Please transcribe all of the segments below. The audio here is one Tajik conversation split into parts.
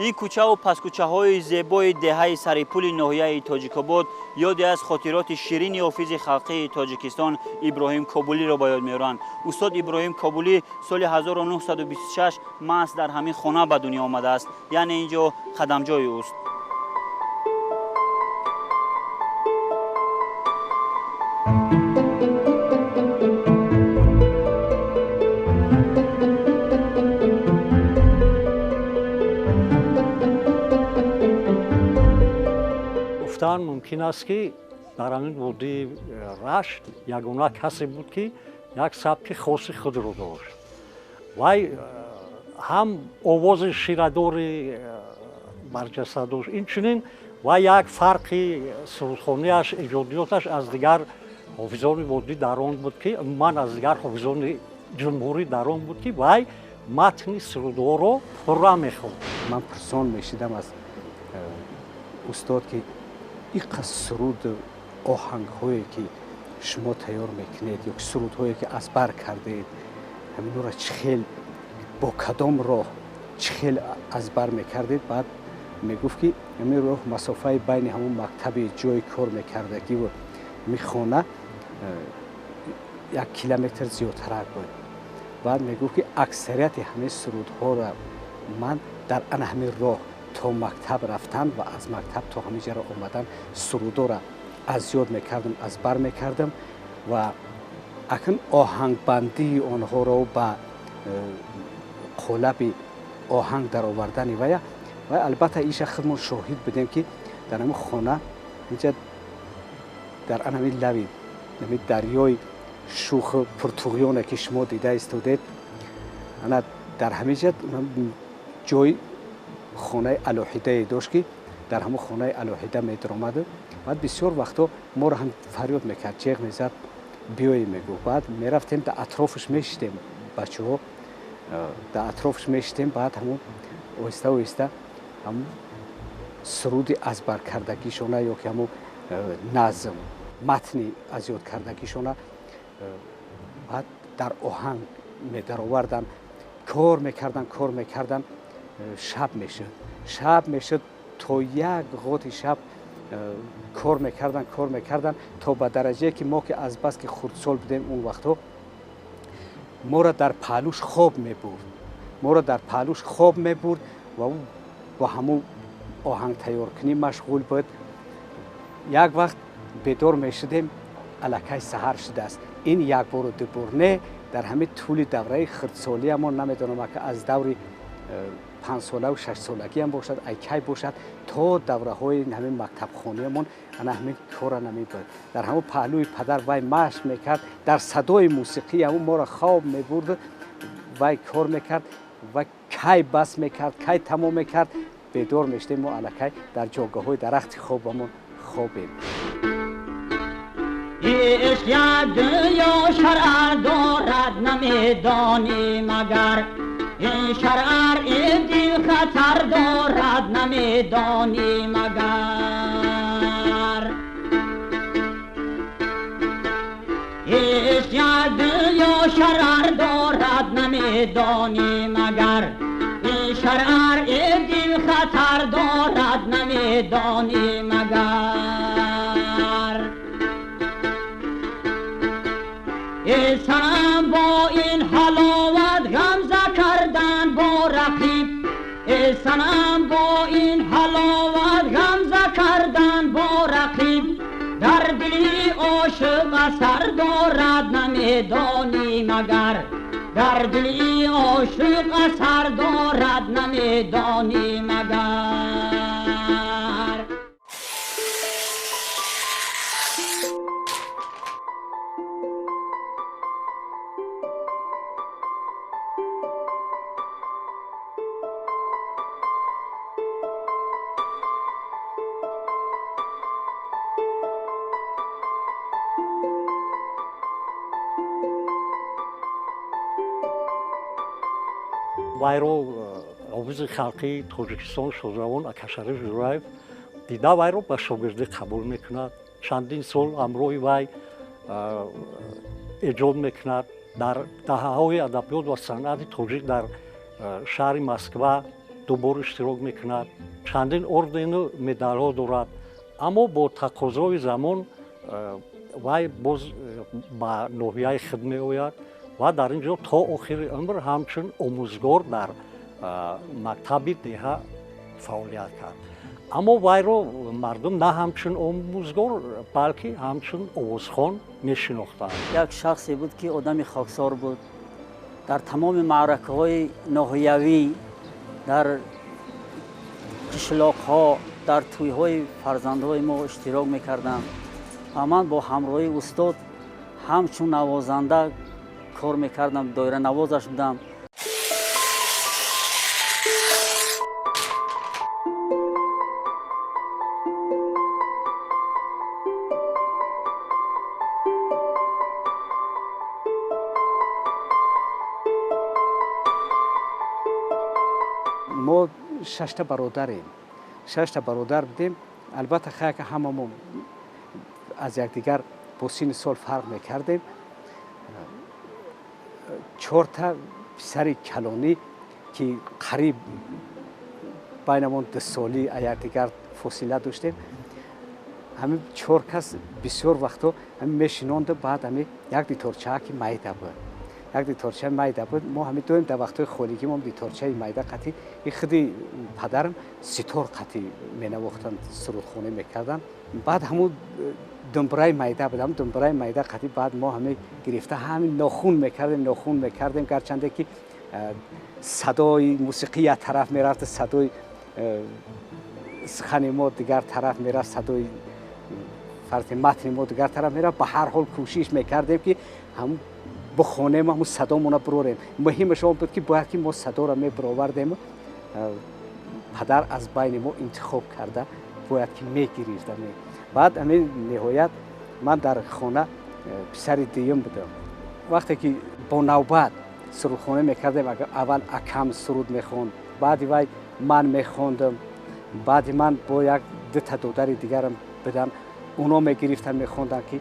Ин кӯчаву паскӯчаҳои зебои деҳаи Сарипули ноҳияи Тоҷикобод ёде аз хотироти ширини ҳофизи халқии Тоҷикистон Иброҳим Кобулиро ба ёд меоранд. Устод Иброҳим Кобулӣ соли 1926 маҳз дар ҳамин хона ба дунё омадааст, яъне ин ҷо қадамҷои ӯст. Гуфтан мумкин аст, ки дар ҳамин водии Рашт ягона касе буд, ки як сабки хоси худро дошт. Вай ҳам овози ширадори барҷаста дошт, инчунин вай як фарқи сурудхонияш, эҷодиёташ аз дигар ҳофизони водӣ дар он буд, ки умуман аз дигар ҳофизони ҷумҳурӣ дар он буд, ки вай матни сурудҳоро пурра мехонд. Ман пурсон мешидам аз устод, ки иқа суруд оҳангҳое ки шумо тайёр мекунед ё сурудҳое ки аз бар кардаед, ҳаминҳоро чӣ хел, бо кадом роҳ, чӣ хел аз бар мекардед? Баъд мегуфт, ки ҳамин роҳ, масофаи байни ҳамон мактаби ҷои кор мекардагиву ҳамин хона 1 километр зиёдтарак буд. Баъд мегуфт, ки аксарияти ҳамин сурудҳоро ман дар ана ҳамин роҳ то мактаб рафтан ва аз мактаб то ҳамин ҷаро омадан сурудоро аз ёд мекардам, аз бар мекардам ва акн оҳангбандии онҳоро ба қолаби оҳанг даровардани вая. Ва албатта, иша худмон шоҳид будем, ки дар ҳамин хона инҷа, дар ан ҳамин лави ҳамин дарёи шӯху пуртуғёне ки шумо дида истодед, ана дар ҳамин ҷа ҷои хонаи алоҳидае дошт, ки дар ҳамон хонаи алоҳида медаромаду баъд бисёр вақтҳо моро ҳам фарёд мекард, ҷеғ мезад, биёӣ мегуфт. Баъд мерафтем, дар атрофаш мешидем, бачаҳо дар атрофаш мешидем. Баъд ҳамон оҳиста оҳиста ҳамон суруди аз баркардагишона ё ки ҳамон назм, матни аз ёд кардагишона баъд дар оҳанг медароварданд, кор мекарданд, кор мекарданд. Шаб мешуд, шаб мешуд, то як ғоти шаб кор мекарданд, кор мекарданд, то ба дараҷае ки мо, ки азбаски хурдсол будем он вақтҳо, моро дар паҳлӯш хоб мебурд, моро дар паҳлӯш хоб мебурд ва ӯ бо ҳамун оҳангтайёркунӣ машғул буд. Як вақт бедор мешудем, аллакай саҳар шудааст. Ин як бору дубор не, дар ҳамин тӯли давраи хурдсолиамон, намедонам, ака аз даври 5-солаву 6-солагиам бошад, айкай бошад, то давраҳои ҳамин мактабхониамон ана ҳамин кора намебуд. Дар ҳамон паҳлӯи падар вай машқ мекард, дар садои мусиқии ҳамон моро хоб мебурд, вай кор мекард ва кай бас мекард, кай тамом мекард, бедор мешудем, мо аллакай дар ҷойгоҳҳои дарахти хобамон хобем. Ишқ як дунё шарар дорад, намедонӣ магар, ин шарар, ин дил хатар дорад, намедонӣ магар. Ишқ як дунё шарар дорад, намедонӣ магар, ин шарар, ин дил хатар дорад, намедонӣ магар. Эй санам, бо ин ҳаловат ғамза кардан бо рақиб, эй санам, бо ин ҳаловат ғамза кардан бо рақиб дар дили ошиқ асар дорад, намедонӣ магар, дар дили ошиқ асар дорад, намедонӣ магар. Вайро ҳофизи халқии Тоҷикистон, шодравон Акашариф Ҷураев Дида вайро ба шогирдӣ қабул мекунад. Чандин сол ҳамроҳи вай эҷод мекунад. Дар даҳаҳои адабиёт ва санъати тоҷик дар шаҳри Москва дубор иштирок мекунад. Чандин ордену медалҳо дорад. Аммо бо тақозои замон вай боз ба ноҳияи худ меояд ва дар ин ҷо то охири умр ҳамчун омӯзгор дар мактаби деҳа фаъолият кард. Аммо вайро мардум на ҳамчун омӯзгор, балки ҳамчун овозхон мешинохтанд. Як шахсе буд, ки одами хоксор буд. Дар тамоми маъракаҳои ноҳиявӣ, дар қишлоқҳо, дар тӯйҳои фарзандҳои мо иштирок мекардам ва ман бо ҳамроҳии устод ҳамчун навозанда кор мекардам, доиранавозаш будам. Мо шашта бародарем, шашта бародар будем. Албатта хаяка ҳамамо аз якдигар бо синни сол фарқ мекардем. Чорта писари калонӣ, ки қариб байнамон дусолӣ аз якдигар фосила доштем, ҳамин чор кас бисёр вақтҳо ҳамин мешинонду баъд ҳамин як диторчаа ки майда буд, як диторчаи майда буд. Мо ҳамин доим дар вақтҳои холигӣ мо диторчаи майда қатӣ и худи падарам ситор қатӣ менавохтанд, сурудхонӣ мекарданд. Баъд ҳамун думбираи майда буд, ҳамун думбираи майда қатӣ баъд мо ҳамин гирифта ҳамин нохун мекардем, нохун мекардем, гарчанде ки садои мусиқӣ як тараф мерафт, садои сухани мо дигар тараф мерафт, садои фарзи матни мо дигар тараф мерафт. Ба ҳар ҳол кӯшиш мекардем, ки ҳамун бихонем, ҳамун садомона бирорем. Муҳимаш он буд, ки бояд ки мо садоро мебировардем. Падар аз байни мо интихоб карда бояд ки мегирифта. Баъд ҳамин ниҳоят ман дар хона писари дуюм будам. Вақте ки бо навбат сурудхона мекардем, аввал акам суруд мехонд, баъди вай ман мехондам, баъди ман бо як дута додари дигарам будам, уно мегирифтанд мехонданд, ки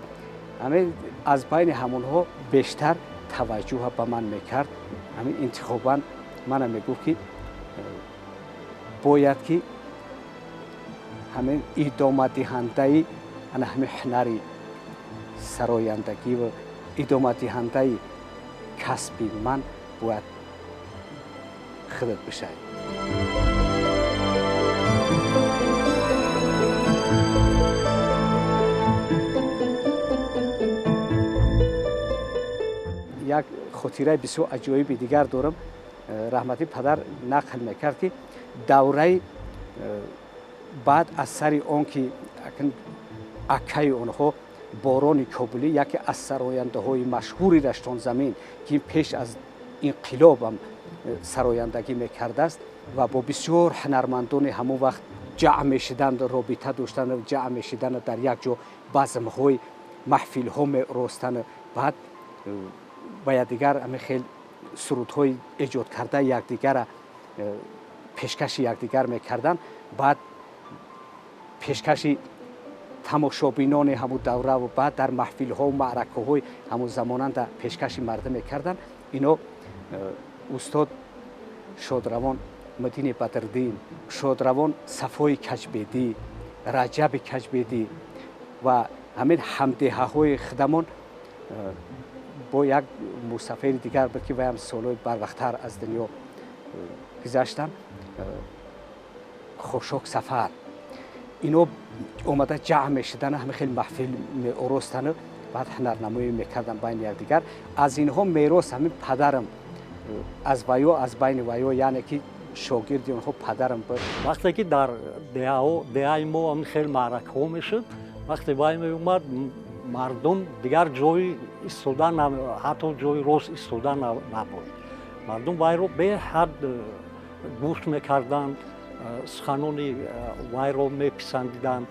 ҳамин аз байни ҳамонҳо бештар таваҷҷӯҳ ба ман мекард. Ҳамин интихобан мана мегуфт, ки бояд ки ҳамин идомадиҳандаи ана ҳамин ҳунари сарояндагӣ ва идомадиҳандаи касби ман бояд худат бишавӣ. Як хотираи бисёр аҷоиби дигар дорам. Раҳмати падар нақл мекард, ки давраи баъд аз сари он ки акаи онҳо Борони Кобулӣ, яке аз сарояндаҳои машҳури Раштонзамин, ки пеш аз инқилобам сарояндагӣ мекардааст ва бо бисёр ҳунармандони ҳамон вақт ҷамъ мешиданд, робита доштанд, ҷамъ мешиданд, дар як ҷо базмҳои маҳфилҳо меростанд, баъд ба якдигар ҳамин хел сурудҳои эҷод карда якдигара пешкаши якдигар мекарданд. Баъд пешкаши тамошобинони ҳамун давра ва баъд дар маҳфилҳо маъракаҳои ҳамун замонанда пешкаши мардум мекарданд. Ино устод шодравон Мудини Бадриддин, шодравон Сафои Каҷбедӣ, Раҷаби Каҷбедӣ ва ҳамин ҳамдеҳаҳои худамон бо як мусафири дигар буд, ки ваям солҳои барвақттар аз дунё гузаштанд, Хошок Сафар. Ино омада ҷамъ мешуданд, ҳамин хел маҳфил меоростанд, баъд ҳунарнамоӣ мекарданд байни якдигар. Аз инҳо мерос ҳамин падарам аз ваё, аз байни ваё, яъне ки шогирди онҳо падарам буд. Вақте ки дар деҳаи мо ҳамин хел маъракаҳо мешуд, вақте вай меомад, мардум дигар ҷои истода, ҳатто ҷои рост истода набуд. Мардум вайро беҳад гӯш мекарданд, суханони вайро меписандиданд.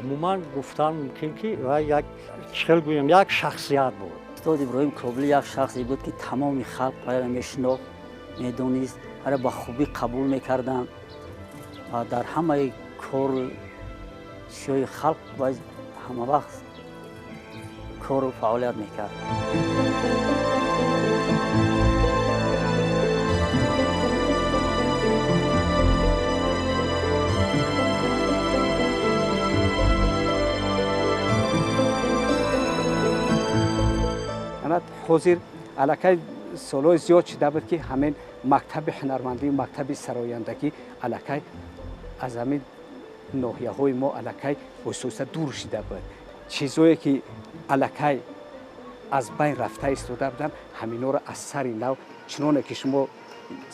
Умуман гуфтан мумкин, ки вай як чӣ гӯем, як шахсият буд. Устод Иброҳим Кобулӣ як шахсе буд, ки тамоми халқ вайро мешинохт, медонист, вайро ба хубӣ қабул мекарданд ва дар ҳамаи кор чиҳои халқ ва ҳама вақт кору фаъолият мекард. Ҳозир аллакай солҳои зиёд шуда буд, ки ҳамин мактаби ҳунармандӣ, мактаби сарояндагӣ аллакай аз ҳамин ноҳияҳои мо аллакай оҳиста-оҳиста дур шуда буд. Чизое ки аллакай аз байн рафта истода буданд, ҳаминҳоро аз сари нав, чуноне ки шумо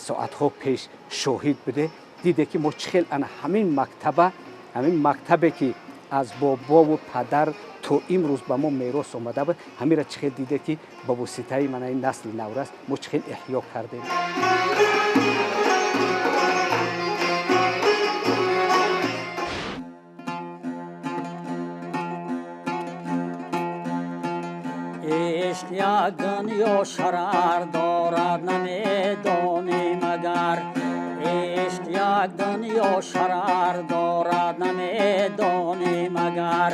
соатҳо пеш шоҳид буде, диде ки мо чӣ хел ана ҳамин мактаба, ҳамин мактабе ки аз бобову падар то имрӯз ба мо мерос омада буд, ҳаминро чӣ хел диде ки ба воситаи мана ин насли наврас мо чӣ хел эҳё кардем. Ишқ як дунё шарар дорад, намедонӣ магар. Ишқ як дунё шарар дорад, намедонӣ магар.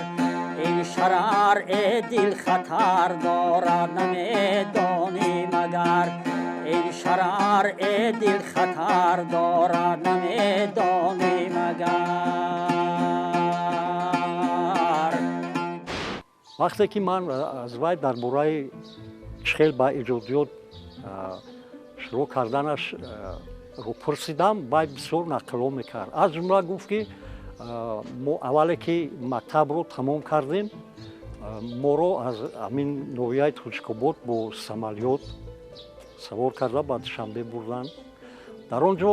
Ин шарар э дил хатар дорад, намедонӣ магар. Ин шарар э дил хатар дорад, намедонӣ магар. Вақте ки ман аз вай дар бораи чӣ хел ба иҷодиёт шурӯъ карданаш ро пурсидам, вай бисёр нақлҳо мекард. Аз ҷумла гуфт, ки мо аввале ки мактабро тамом кардем, моро аз ҳамин ноҳияи Тоҷикобод бо самолёт савор карда ба Душанбе бурданд. Дар он ҷо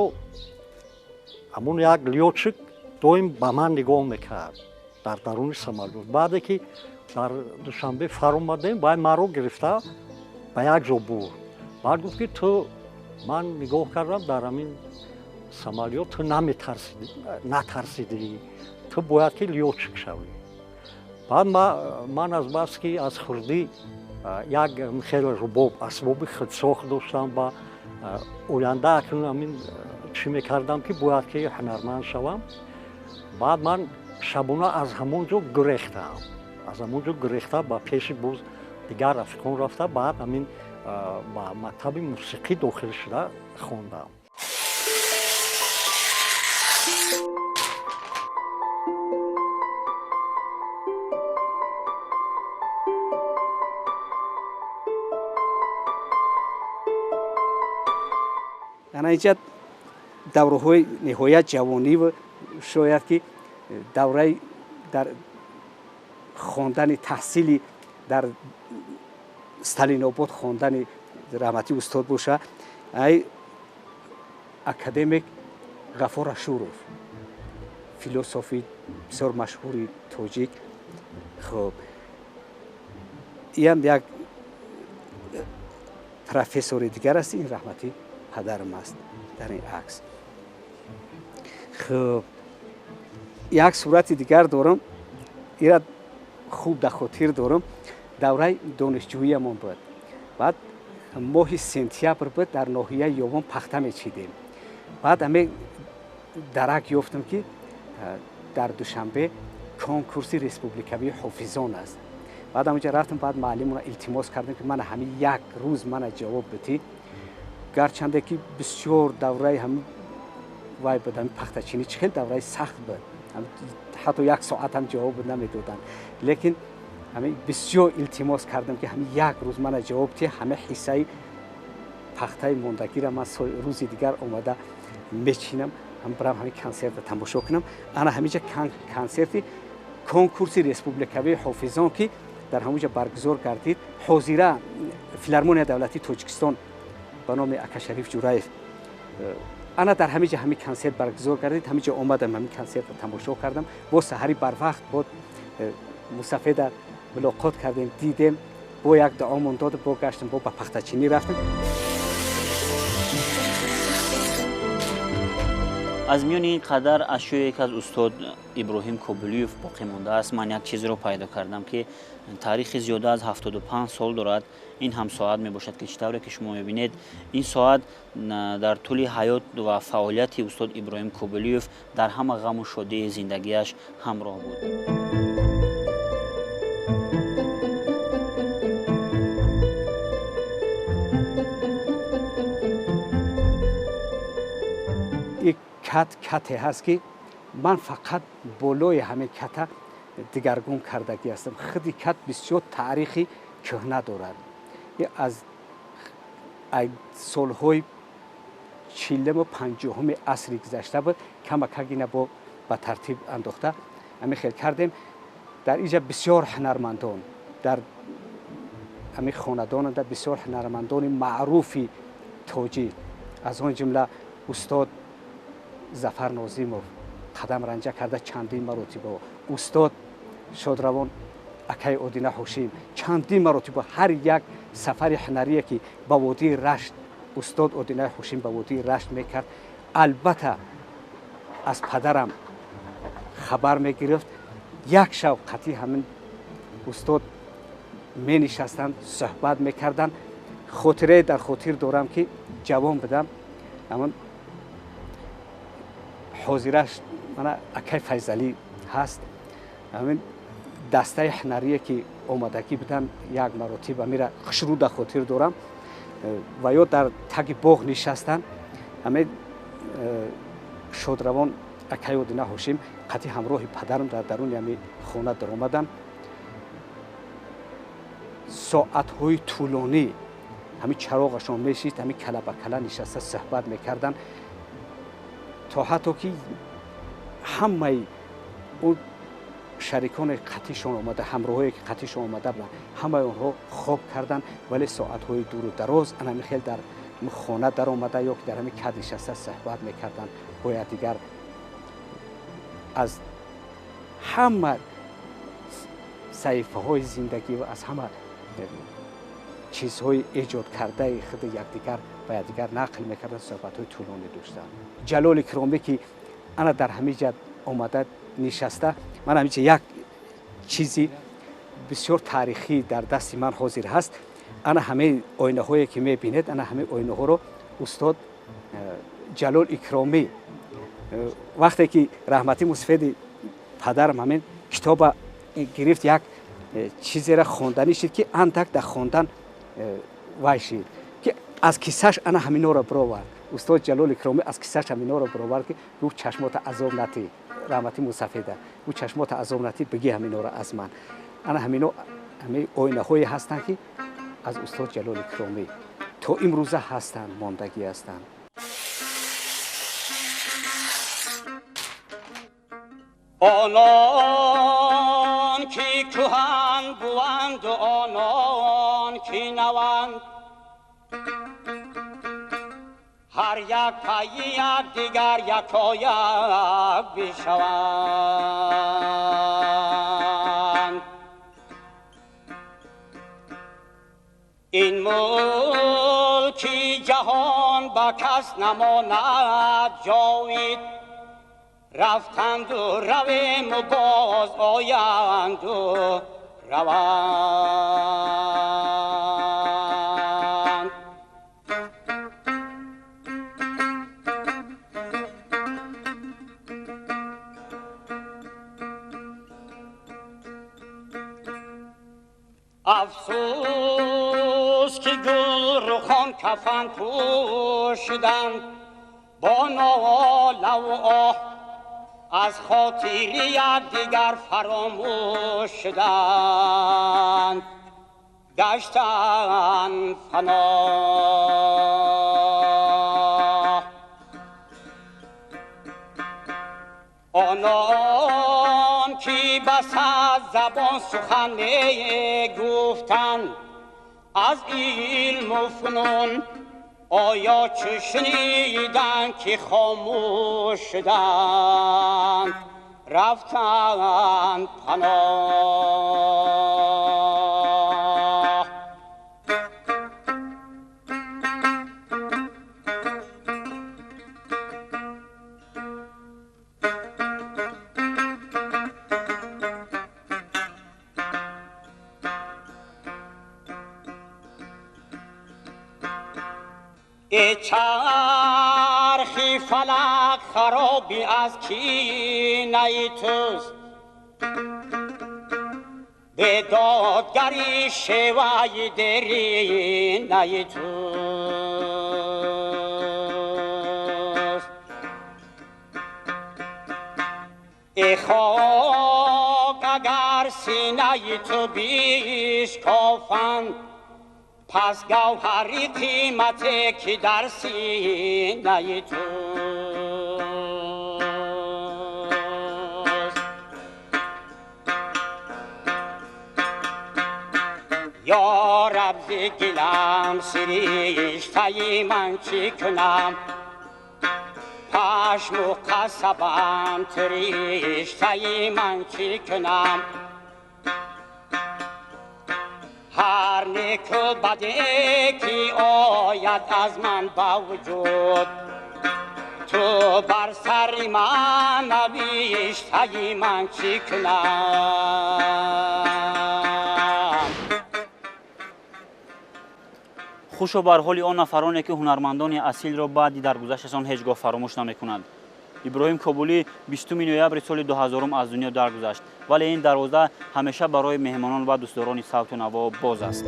ҳамон як лётчик доим ба ман нигоҳ мекард дар даруни самолёт. Баъде ки дар Душанбе фаромадем, вай маро гирифта ба як ҷо бурд. Баъд гуфт, ки ту, ман нигоҳ кардам дар ҳамин самолёт, ту натарсидӣ, ту бояд ки лётчик шавӣ. Баъд ман аз бас ки аз хурдӣ як хеле рубоб, асбоби худсохт доштам ва оянда акнун ҳамин чӣ мекардам, ки бояд ки ҳунарманд шавам. Баъд ман шабона аз ҳамон ҷо гурехтам, аз ҳамон ҷо гурехта ба пеши боз дигар рафиқон рафта, баъд ҳамин ба мактаби мусиқӣ дохил шуда хондам. Ана инҷа давраҳои ниҳоят ҷавонӣ, шояд ки давраи дар хондани таҳсили дар Сталинобод хондани раҳмати устод боша, ай академик Ғафор Ашуров, философи бисёр машҳури тоҷик. Хуб, иам як профессори дигар аст, ин раҳмати падарам аст дар ин акс. Хуб, як сурати дигар дорам, ира хуб дар хотир дорам, давраи донишҷӯиямон буд. Баъд моҳи сентябр буд, дар ноҳияи Ёвон пахта мечидем. Баъд ҳаме дарак ёфтам, ки дар Душанбе конкурси республикавии ҳофизон аст. Баъд ҳамонҷа рафтам, баъд муаллимона илтимос кардем, ки мана ҳамин як рӯз мана ҷавоб битӣ. Гарчанде ки бисёр давраи ҳамин вай буд, ҳамин пахтачинӣ чӣ хел давраи сахт буд, ҳатто як соат ҳам ҷавоб намедоданд, лекин ҳамин бисёр илтимос кардам, ки ҳамин як рӯз мана ҷавоб тиҳ, ҳама ҳиссаи пахтаи мондагиро ман рӯзи дигар омада мечинам, ҳам барам ҳамин консертро тамошо кунам. Ана ҳаминҷа консерти конкурси республикавии ҳофизон, ки дар ҳамонҷа баргузор гардид, ҳозира филармония давлатии Тоҷикистон ба номи Акашариф Ҷураев, ана дар ҳаминҷа ҳамин консерт баргузор гардид. Ҳаминҷа омадам, ҳамин консертро тамошо кардам. Бо саҳари барвақт бо мусафеда мулоқот кардем, дидем, бо як дуомон дод, бо гаштем, бо ба пахтачинӣ рафтем. Аз миёни ин қадар ашёе ки аз устод Иброҳим Кобулиев боқӣ мондааст, ман як чизро пайдо кардам, ки таърихи зиёда аз 75 сол дорад. Ин ҳам соат мебошад, ки чӣ тавре ки шумо мебинед, ин соат дар тӯли ҳаёт ва фаъолияти устод Иброҳим Кобулиев дар ҳама ғаму шодии зиндагиаш ҳамроҳ буд. Кат кате ҳаст, ки ман фақат болои ҳамин ката дигаргун кардагӣ ҳастам. Худи кат бисёр таърихи кӯҳна дорад. Аз солҳои 40-уму 50-уми асри гузашта буд. Камакак ина бо ба тартиб андохта ҳамин хел кардем. Дар инҷа бисёр ҳунармандон, дар ҳамин хонадонанда бисёр ҳунармандони маъруфи тоҷик, аз он ҷумла устод Зафар Нозимов қадам ранҷа карда чандин маротиба, устод шодравон акай Одина Ҳошим чандин маротиба, ҳар як сафари ҳунарие ки ба водии Рашт устод Одина Ҳошим ба водии Рашт мекард, албатта аз падарам хабар мегирифт. Як шаб қатъи ҳамин устод менишастанд, суҳбат мекарданд. Хотирае дар хотир дорам, ки ҷавон будам, ҳамон ҳозираш мана акай Файзалӣ ҳаст, ҳамин дастаи ҳунарие ки омадагӣ буданд, як маротиба мира хушрӯ дар хотир дорам, ва ё дар таги боғ нишастанд. Ҳамин шодравон акай Одина Ҳошим қатъи ҳамроҳи падарам дар даруни ҳамин хона даромаданд. Соатҳои тӯлонӣ ҳамин чароғашон мешист, ҳамин кала ба кала нишаста суҳбат мекарданд, то ҳатто ки ҳамаи он шариконе қатъишон омада, ҳамроҳое ки қатъишон омада буданд, ҳамаи онҳо хоб карданд, вале соатҳои дуру дароз ана хел дар хона даромада ё ки дар ҳамин кад нишаста суҳбат мекарданд бо якдигар. Аз ҳама саҳифаҳои зиндагӣ ва аз ҳама чизҳои эҷодкардаи худи якдигар ба якдигар нақл мекарданд, суҳбатҳои тӯлонӣ доштанд. Ҷалоли Икромӣ ки ана дар ҳамин ҷа омада нишаста, ман ҳамин ҷа як чизи бисёр таърихӣ дар дасти ман ҳозир ҳаст. Ана ҳамаи оинаҳое ки мебинед, ана ҳамаи оинаҳоро устод Ҷалол Икромӣ вақте ки раҳматӣ мусафеди падарам ҳамин китоба гирифт, як чизеро хонданӣ шид, ки андак дар хондан вай шид, ки аз кисаш ана ҳаминҳоро бировард. Устод Ҷалол Икромӣ аз кисаш ҳаминҳоро бировард, ки гуфт: чашмота азоб натӣ, раҳматӣ мусафеда, гуфт: чашмота азоб натӣ, бигӣ ҳаминҳоро аз ман. Ана ҳамино ҳамаи оинаҳое ҳастанд, ки аз устод Ҷалол Икромӣ то имрӯза ҳастанд, мондагӣ ҳастанд. Онон ки кӯҳан буванду онон ки наванд, ҳар як пайи якдигар якояк бишаванд. Ин мулки ҷаҳон ба кас намонад ҷовид, рафтанду равему боз оянду раванд. Афсӯс ки гулрухон кафан пӯшиданд бо нолаву оҳ, аз хотири якдигар фаромӯш шуданд, гаштанд фано. Онон ки ба сад забон сухан мегуфтанд аз илму фунун, оё чӣ шуниданд ки хомӯш шуданд, рафтанд паноҳ. Эй чархи фалак харобӣ аз кинаи туст, бедодгари шеваи деринаи туст. Эй хок агар синаи ту бишкофанд, пас гавҳари қимате ки дар синаи туст. Ё раб зи гилам сириштаи ман чӣ кунам, пашму қасабам тириштаи ман чӣ кунам, ҳар неку баде ки ояд аз ман ба вуҷуд, ту бар сари ман навиштаи ман чӣ кунам. Хушо бар ҳоли он нафароне ки ҳунармандони асилро баъди даргузашташон ҳеҷ гоҳ фаромӯш намекунанд. Иброҳим Кобулӣ 20 ноябри соли 2000 аз дунё даргузашт, вале ин дарвоза ҳамеша барои меҳмонон ва дӯстдорони савту наво боз аст.